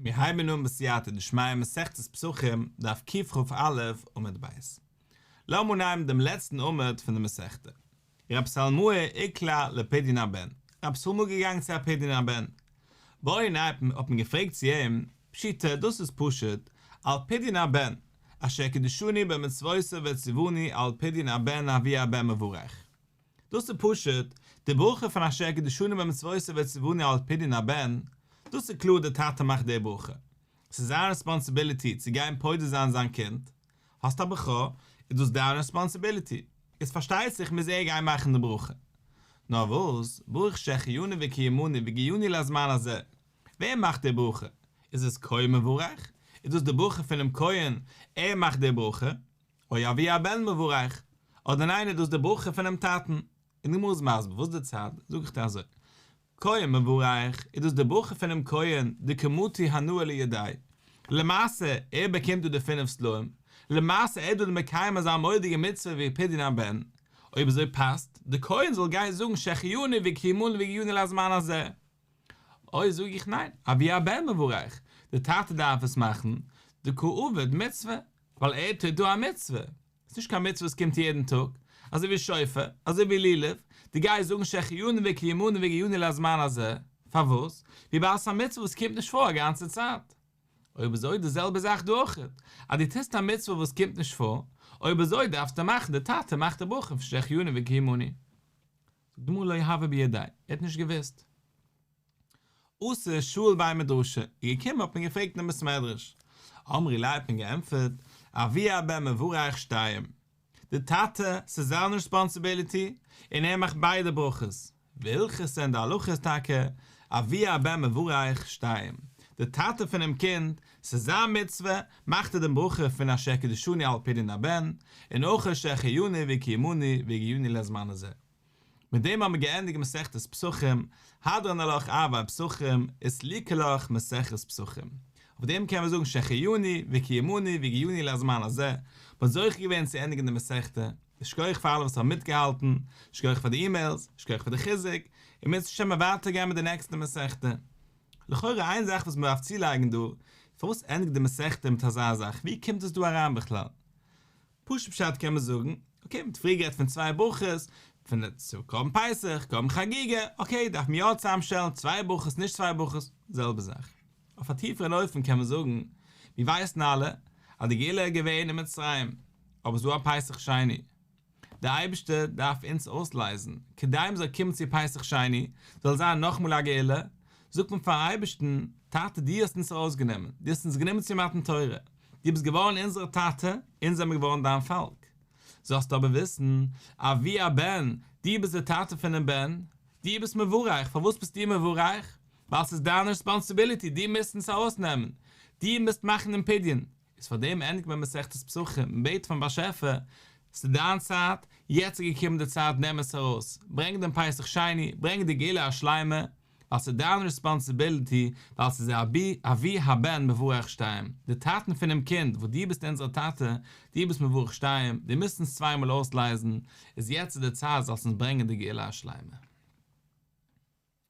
מיר הייבן אן בסייעתא דשמיא מסכת פסחים, דף קכ"א עמוד ב'. לאמיר אנהייבן דעם לעצטן עמוד פון די מסכתא. רב שלמאי איקלע לפדיון הבן, רב שלמאי איז געגאנגען צו א פדיון הבן. בעו מיניה האט מען געפרעגט צו אים, פשיטא דאס איז פשוט, על פדיון הבן, אשר קדשנו במצוותיו וציוונו על פדיון הבן אבי הבן מברך. דאס איז פשוט, די ברכה פון אשר קדשנו במצוותיו וציוונו על פדיון הבן, דאס איז קלאר די טאטע מאכט די ברכה, ס'איז זיין רעספאנסיביליטי צו גיין פודה זיין זיין קינד, האסט א בכור, איז דאס דיין רעספאנסיביליטי, איז פארשטייט זיך מוז ער גיין מאכן די ברכה. נאר וואס, ברוך שהחיינו וקיימנו והגיענו לזמן הזה, ווער מאכט די ברכה? איז עס כהן מברך? איז דאס די ברכה פונעם כהן, ער מאכט די ברכה? או אבי הבן מברך, אדער ניין איז דאס די ברכה פונעם טאטן, און די גמרא איז מסביר וואס די צד, זאג איך דיר אזוי, כהן מברך איז דאס די ברכה פונעם כהן דקא מטי הנאה לידיה, למעשה ער באקומט דא די פינף סלעים, למעשה ער איז דא די מקיים אזא מורא'דיגע מצוה ווי פדיון הבן, אויב אזוי פאסט די כהן זאל גיין זאגן שהחיינו וקיימנו והגיענו לזמן הזה. או זאג איך ניין, אבי הבן מברך, די טאטע דארף עס מאכן, דקא עביד מצוה, ווייל ער טוט דא א מצוה, ס'איז נישט קיין מצוה וואס קומט יעדן טאג, אזוי ווי שופר, אזוי ווי לולב, דו גייסט זאגן שהחיינו וקיימנו והגיענו לזמן הזה, פארוואס? וויבאלד ס'איז א מצוה וואס קומט נישט פאר א גאנצע צייט. אויב אזוי די זעלבע זאך דא אויכעט, אז דו טוסט א מצוה וואס קומט נישט פאר, אויב אזוי דארפסטו מאכן די טאטע מאכט די ברכה פון שהחיינו וקיימנו. זאגט די גמרא לא הוה בידיה, ער האט נישט געוואוסט. אתא שאיל בי מדרשא, איז געקומען האט מען געפרעגט אין בית מדרש, אמרי ליה האט מען געענטפערט, אבי הבן מברך שתיים, די טאטע, ס'איז זיין רעספאנסיביליטי, און ער מאכט ביידע ברכות, והלכתא און די הלכה איז טאקע, אבי הבן מברך שתיים, די טאטע פונעם קינד, ס'איז זיין מצוה, מאכט ער דעם ברכה פון אשר קדשנו על פדיון הבן, און אויך שהחיינו וקיימנו והגיענו לזמן הזה. מיט דעם האבן מיר געענדיגט מסכת פסחים, הדרן עלך ערבי פסחים, וסליקא לך מסכת פסחים. אויף דעם קען מען זאגן שהחיינו וקיימנו והגיענו לזמן הזה, מ'האט זוכה געווען צו ענדיגן די מסכתא, שכוח פאר אלע וואס האבן מיטגעהאלטן, שכוח פאר די אימעילס, שכוח פאר די חיזוק, און אם ירצה השם ווייטער גיין מיט די נעקסטע מסכתא. לכאורה איין זאך וואס מ'דארף צולייגן דא, פארוואס ענדיגט די מסכתא מיט אזא זאך, ווי קומט עס דא אריין בכלל? פשוט פשט קען מען זאגן, אקעי מ'האט פריער גערעדט פון צוויי ברכות, פון די צו קרבן פסח, קרבן חגיגה, אקעי דארף מען יא צוזאמשטעלן צוויי ברכות נישט צוויי ברכות, זעלבע זאך. אויף א טיפערן אופן קען מען זאגן, מיר ווייסן אלע אז די גאולה איז געווען אין מצרים, אבער ס'דא א פסח שני. דער אייבערשטער דארף אונז אויסלייזן, כדי מ'זאל קומען צו פסח שני, זאל זיין נאכאמאל א גאולה, זאגט מען פארן אייבערשטן, טאטע דו האסט אונז ארויסגענומען, דו האסט אונז גענומען צו מתן תורה, דו ביסט געווארן אונזער טאטע, אונז זעמיר געווארן דיין פאלק. זאלסטו אבער וויסן, אבי הבן, דו ביסט דער טאטע פונעם בן, דו ביסט מברך, פארוואס ביסטו מברך? ווייל ס'איז דיין רעספאנסיביליטי, דו מוזט אונז ארויסנעמען, דו מוזט מאכן דעם פדיון, איז פאר דעם ענדיגט מען מסכת פסחים, מען בעט פון באשעפער, ס'איז דיין צייט, יעצט איז געקומען די צייט נעם עס ארויס, ברענג דעם פסח שני, ברענג די גאולה השלימה, ווייל ס'איז דיין רעספאנסיביליטי, ווייל ס'איז אבי אבי הבן מברך שתיים, די טאטן פונעם קינד, וואס דו ביסט אונזער טאטע, דו ביסט מברך שתיים, דו מוזט אונז צוויי מאל אויסלייזן, איז יעצט איז די צייט זאלסט אונז ברענגען די גאולה השלימה.